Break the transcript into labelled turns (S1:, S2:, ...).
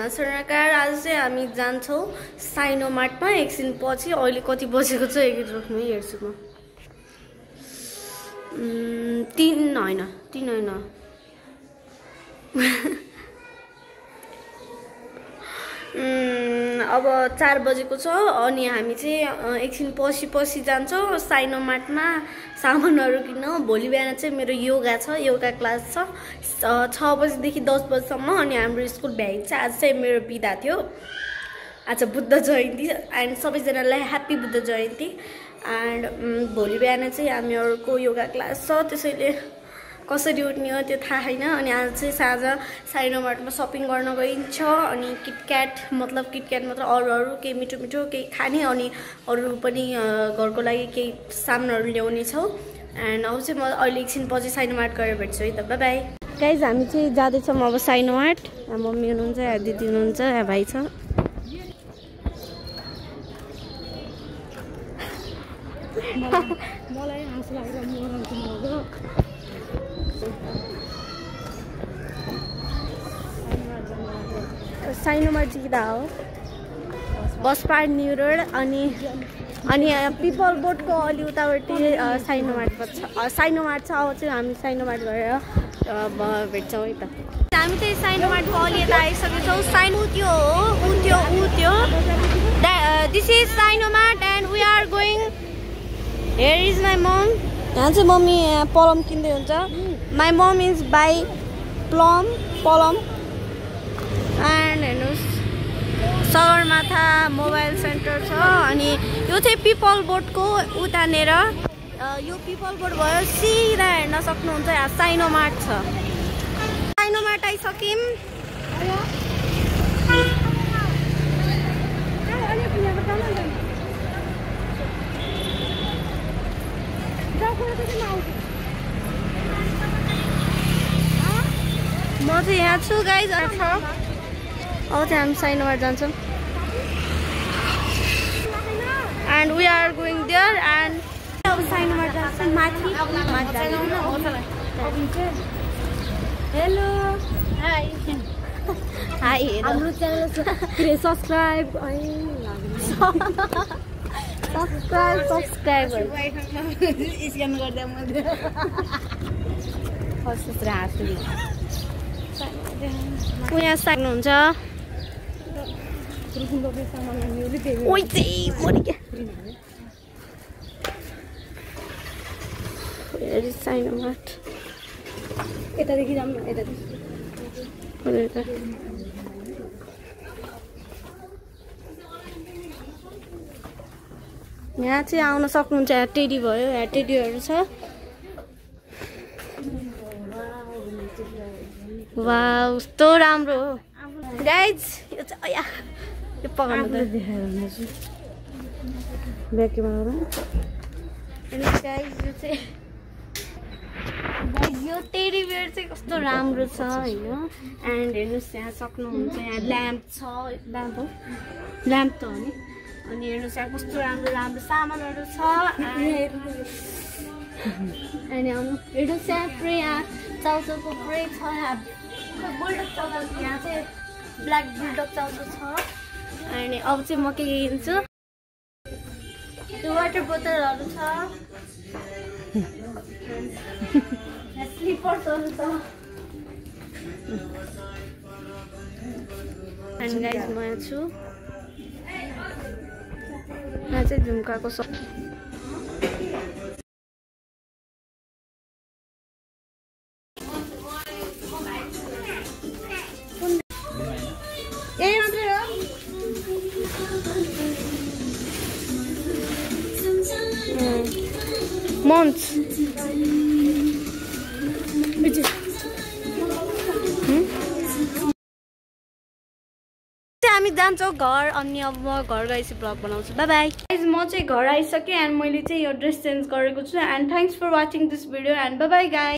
S1: नमस्कार। आज चाहिँ हामी जान्छौँ साइनो मार्टमा एकछिन पछि। अहिले कति बजेको छ एकैचोटि रोक्नु हेर्छु म। 3 होइन अब 4 बजेको छ अनि हामी चाहिँ एकछिन पछि जान्छौँ साइनो मार्टमा सामानहरू किन्न। भोलि बिहान चाहिँ मेरो योगा छ, योगा क्लास छ 6 बजेदेखि 10 बजेसम्म। अनि हाम्रो स्कुल भ्याइ चाहिँ आज चाहिँ मेरो बिदा थियो। आज बुद्ध जयन्ती एन्ड सबैजनालाई ह्याप्पी बुद्ध जयन्ती। एन्ड भोलि बिहान चाहिँ हामीहरूको योगा क्लास छ, त्यसैले कसरी उठ्ने हो त्यो थाहा छैन। अनि आज चाहिँ साँझ साइनो मार्टमा सपिङ गर्न गइन्छ। अनि किटक्याट मतलब किटक्याट मात्र, अरू केही मिठो मिठो केही खाने अनि अरू पनि घरको लागि केही सामानहरू ल्याउने छौँ। एन्ड अब चाहिँ म अहिले एकछिन पछि साइनो मार्ट गएर भेट्छु है त। By bye guys. हामी चाहिँ जाँदैछौँ अब साइनो मार्ट। यहाँ मम्मी हुनुहुन्छ, यहाँ दिदी हुनुहुन्छ, यहाँ भाइ छ।
S2: मलाई हाँस लागेर म
S1: साइनो मार्ट जित्दा हो बस पार्क न्यू रोड। अनि पिपल बोटको अलि उतापट्टि साइनो मार्ट छ। साइनो मार्ट छ। अब चाहिँ हामी साइनो मार्ट गएर भेट्छौँ है त। हामी चाहिँ साइनो मार्टको अलि यता आइसकेछौँ। साइनो त्यो this is Saino mart and we are going. Here is my mom. यहाँ चाहिँ मम्मी पलम किन्दै हुन्छ। My mom is buy plum. And हेर्नुहोस् सगरमाथा मोबाइल सेन्टर छ। अनि यो चाहिँ पिपल बोटको उतानेर यो पिपल बोट भयो सिधा हेर्न सक्नुहुन्छ। यहाँ साइनो मार्ट छ। साइनो मार्ट आइसक्यौँ। म चाहिँ यहाँ छु गाइज। अब चाहिँ हामी साइनो मार्ट जान्छौँ and we are going there. And अब साइनो मार्ट जान्छौँ माथि। हेलो हाई हाम्रो च्यानल सब्सक्राइब स्क्यान गर्दा मैले यहाँ सक्नुहुन्छ। साइनो मार्ट
S2: यतादेखि जाऊँ न। यतादेखि
S1: यहाँ चाहिँ आउन सक्नुहुन्छ। यहाँ टेडी भयो, यहाँ टेडीहरू छ। वाउ कस्तो राम्रो हो गाइज। यो चाहिँ यो पकाउनु त देखाएर ब्याकेमा गाइज। यो चाहिँ गाइज यो टेडी बेयर चाहिँ कस्तो राम्रो छ होइन। एन्ड हेर्नुहोस् यहाँ सक्नुहुन्छ। यहाँ ल्याम्प छ। ल्याम्प त हो नि। अनि हेर्नुहोस् यहाँ कस्तो राम्रो सामानहरू छ। अनि हेर्नुहोस् यहाँ पुरै यहाँ चाउचाउको पुरै छ। यहाँ बुलडक चाउचाउ, यहाँ चाहिँ ब्ल्याक बुलडक चाउचाउ छ। अनि अब चाहिँ म के किन्छु, त्यो वाटर बोतलहरू छ, स्लिपर्सहरू छ। अनि गाइज म यहाँ छु। यहाँ चाहिँ झुम्काको छ। Months. हामी जान्छौँ घर। अनि अब म घर गएपछि ब्लग बनाउँछु। By bye guys. म चाहिँ घर आइसकेँ एन्ड मैले चाहिँ यो ड्रेस चेन्ज गरेको छु। And thanks for watching this video and bye bye guys.